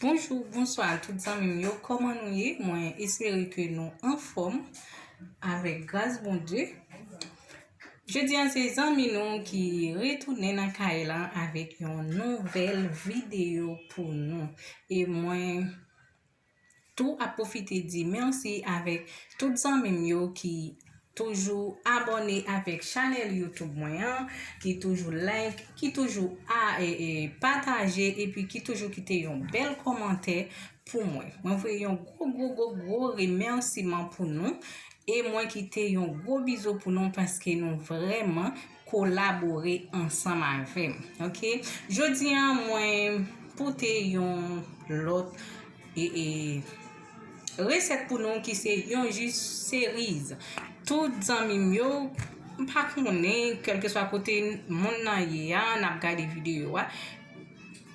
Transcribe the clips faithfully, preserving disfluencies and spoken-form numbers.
Bonjou, bonswa tout zanmi m yo, kòman nou ye? Mwen espere ke nou anfòm avèk gras Bondye. Jodi a se zanmi nou ki retounen nan kay la avèk yon nouvèl videyo pou nou. E mwen tou ap pwofite di mèsi avèk tout zanmi m yo ki toujou abòne avèk chanèl YouTube mwen an, ki toujou like, ki toujou a, e, e, pataje, epi ki toujou kite yon bèl kòmantè pou mwen. Mwen voye yon gwo, gwo, gwo, gwo remèsiman pou nou. E mwen kite yon gwo bizou pou nou paske nou vrèman kolabore ansanm avè m. Oke? Jodi a, mwen pote yon lòt, e, e, resèt pou nou ki se yon ji seriz. Tout zanmi m yo, m pa konnen, kèlkeswa kote moun nan ye a, n ap gade videyo a,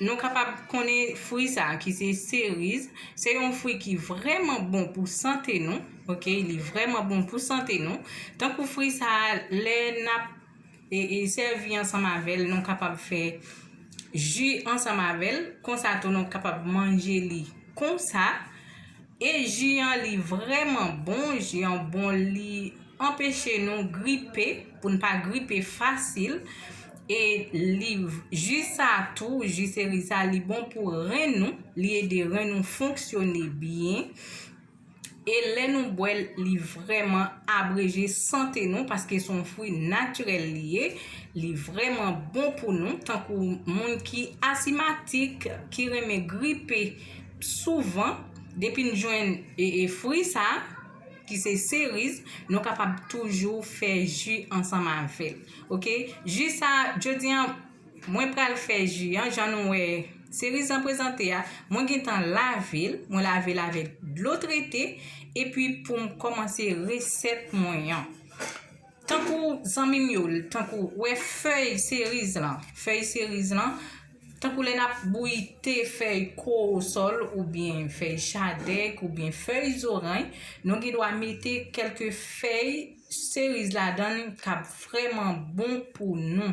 nou kapab konnen fwi sa a ki se seriz. Se yon fwi ki vrèman bon pou sante nou, oke? Li vrèman bon pou sante nou. Tankou fwi sa a, lè n ap e, e sèvi ansanm avè l, nou kapab fè ji ansanm avè l. Konsa tou, nou kapab manje li konsa. E ji an, li vrèman bon. Ji an bon, li anpeche nou gripe, pou n pa gripe fasil. E li, ji sa tou, ji seriz sa, li bon pou ren nou. Li ede ren nou fonksyone byen. E lè nou bwè l, li vrèman abreje sante nou, paske se yon fwi natirèl li ye. Li vrèman bon pou nou, tankou moun ki asimatik, ki renmen gripe souvan, depi n jwenn, e, e, fwi sa, ki se seriz, nou kapab toujou fè ji ansanm avè l. Oke? Ji sa, jodi a, mwen pral fè ji an, jan nou wè seriz lan prezante a, mwen gentan lave l, mwen lave l avèk dlo trete, epi pou m kòmanse resèt mwen an. Tankou zanmi m yo, tankou wè fèy seriz lan, fèy seriz lan, tankou lè n ap bouyi te fèy kowosòl oubyen fèy chadèk oubyen fèy zoranj, nou gen dwa mete kèlke fèy seriz ladan l k ap vrèman bon pou nou.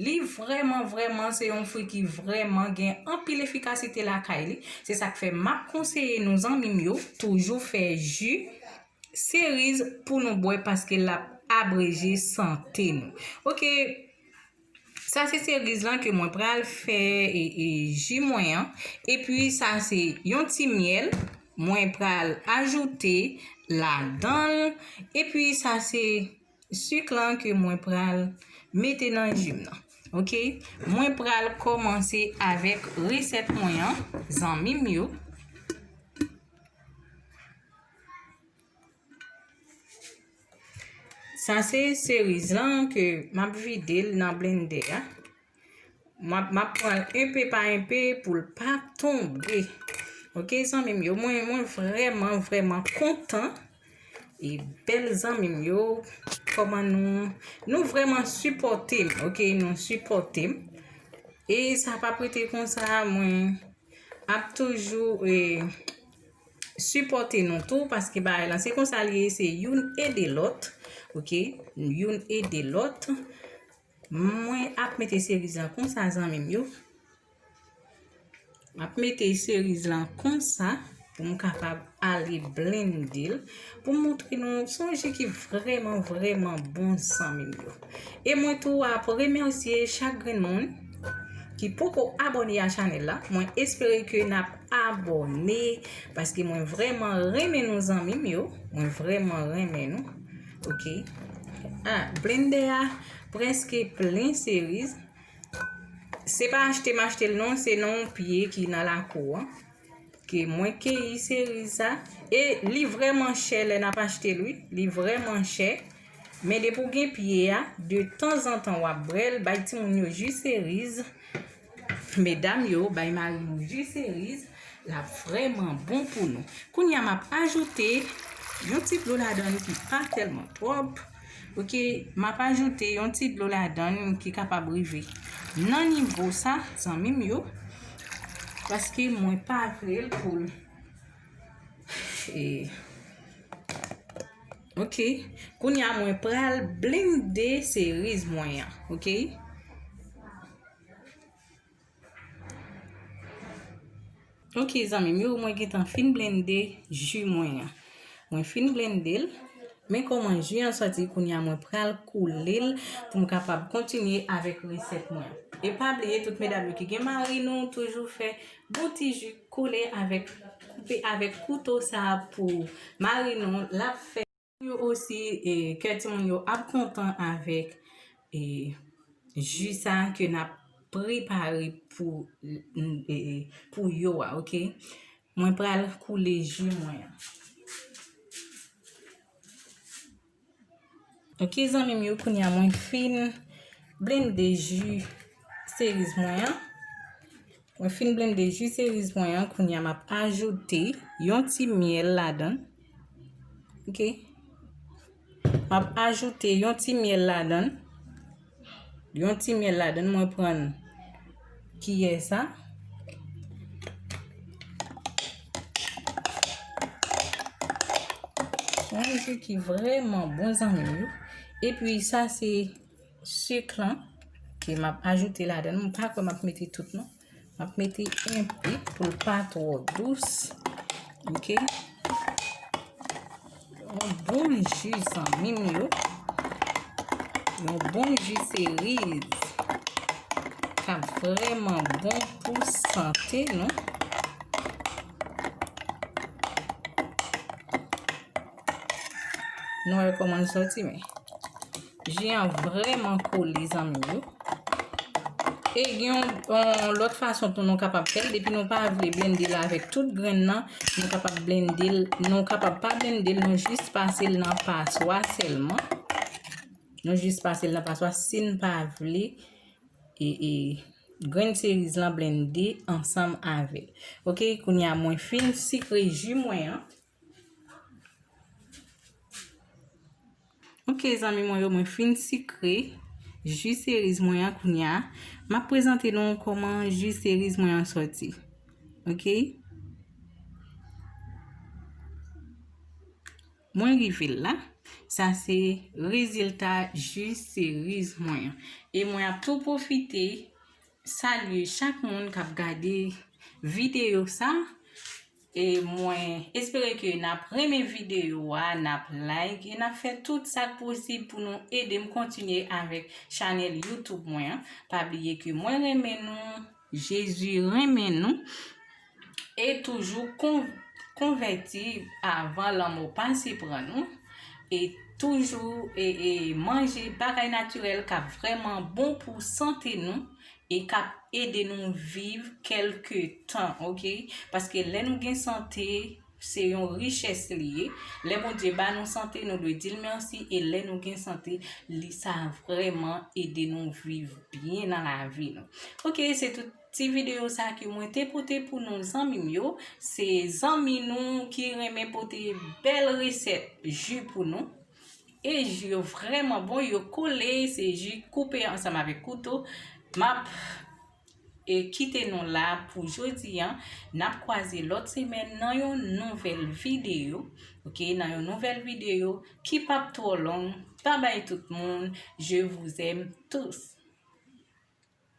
Li vrèman, vrèman, se yon fwi ki vrèman gen anpil efikasite lakay li. Se sa k fè m ap konseye nou, zanmi m yo, toujou fè ji seriz pou nou bwè, paske l ap abreje sante nou. Oke, sa se seriz lan ke mwen pral fè, e, e, ji mwen an. Epi sa se yon ti myèl mwen pral ajoute ladan l. Epi sa se sik lan ke mwen pral mete nan ji m nan. Oke? Mwen pral kòmanse avèk resèt mwen an, zanmi m yo. Sa se seriz lan ke m ap vide l nan blendè a. M ap, m ap pran l enpe pa enpe pou l pa tonbe. Oke, zanmi m yo, mwen, mwen vrèman, vrèman kontan. E bèl zanmi m yo, kòman nou, nou vrèman sipòte m, oke, nou sipòte m. E sa p ap rete konsa, mwen ap toujou, e, sipòte nou tou, paske bagay lan se konsa li ye, se youn ede lòt, oke, youn ede lòt. Mwen ap mete seriz lan konsa, zanmi m yo. M ap mete seriz lan konsa pou m kapab ale blende l, pou m montre nou se yon ji ki vrèman, vrèman bon, zanmi m yo. E mwen tou ap remèsye chak grenn moun ki poko abòne a chanèl la. Mwen espere ke n ap abòne, paske mwen vrèman renmen nou, zanmi m yo. Mwen vrèman renmen nou. Oke. Ah, blendè a prèske plen seriz. Se pa achte m achte l non, se nan yon pye ki nan lakou an ke mwen keyi seriz sa. E li vrèman chè lè n ap achte l, wi. Li vrèman chè. Men depi w gen pye a, de tanzantan w ap bwè l, bay timoun yo ji seriz. Medam yo, bay mari nou ji seriz. L ap vrèman bon pou nou. Kounye a, m ap ajoute yon ti dlo ladan l ki pa tèlman twòp. Oke, m ap ajoute yon ti dlo ladan l ki kapab rive nan nivo sa, zanmi m yo. Paske mwen pa vle l pou l. E, oke, kounye a mwen pral blende seriz mwen an, oke? Ok, zanmi m yo, mwen gentan fin blende ji mwen an. Mwen fin blende l. Men kòman ji an sòti, kounye a mwen pral koule l pou m kapab kontinye avèk resèt mwen an. E pa bliye, tout medam yo ki gen mari nou, toujou fè bon ti ji koule avèk, koupe avèk kouto sa a pou mari nou, l ap fè yo osi, e, kè timoun yo ap kontan avèk, e, ji sa a ke n ap prepare pou, e, e, pou yo a, ok? Mwen pral koule ji mwen an. Ok, zanmi m yo, kounye a mwen fin blende ji seriz mwen an. Mwen fin blende ji seriz mwen an, kounye a m ap ajoute yon ti myèl ladan l. Ok. M ap ajoute yon ti myèl ladan l. Yon ti myèl ladan l, mwen pran kiyè sa. Se yon ji ki vrèman bon, zanmi m yo. Epi sa se sik lan. Ok, m ap ajoute ladan l. Mwen pa kwè m ap mete tout non. M ap mete enpe pou l pa twò dous. Ok. Yon bon ji, zanmi m yo. Yon bon ji seriz k ap vrèman bon pou sante nou. Nou wè kòman l sòti, men ji an vrèman koule, zanmi m yo. E gen yon, yon lòt fason tou nou kapab fè l. Depi nou pa vle blende l avèk tout grenn nan, nou kapab blende l, nou kapab pa blende l, nou jis pase l nan paswa sèlman. Nou jis pase l nan paswa si n pa vle, e, e, grenn seriz lan blende ansanm avè l. Ok, kounye a mwen fin sikre ji mwen an. Ok, zanmi mwen yo, mwen fin sikre ji seriz mwen an kounye a. M ap prezante nou kòman ji seriz mwen an sòti. Ok? Mwen rive la. Sa se rezilta ji seriz mwen an. E mwen ap tou pwofite salye chak moun k ap gade videyo sa. E mwen espere ke n ap renmen videyo a, n ap like, e n ap fè tout sa k posib pou nou ede m kontinye avèk chanèl YouTube mwen an. Pa bliye ke mwen renmen nou, Jezi renmen nou. E toujou kon-, konvèti avan lanmò pase pran nou. E toujou, e, e manje bagay natirèl k ap vrèman bon pou sante nou e k ap ede nou viv kèlke tan, ok? Paske lè nou gen sante, se yon richès li ye. Lè Bondye ba nou sante, nou dwe di l mèsi. E lè nou gen sante, li sa vrèman ede nou viv byen nan lavi nou. Ok, se tout ti videyo sa ke mwen te pote pou nou, zanmi m yo. Se zanmi nou ki renmen pote bèl resèt ji pou nou. E ji yo vrèman bon, yo kole, se ji koupe ansanm avèk kouto. M ap, e, kite nou la pou jodi a. N ap kwaze lòt semèn nan yon nouvèl videyo. Ok, nan yon nouvèl videyo ki p ap twò long. Babay tout moun. Je vous aime tous.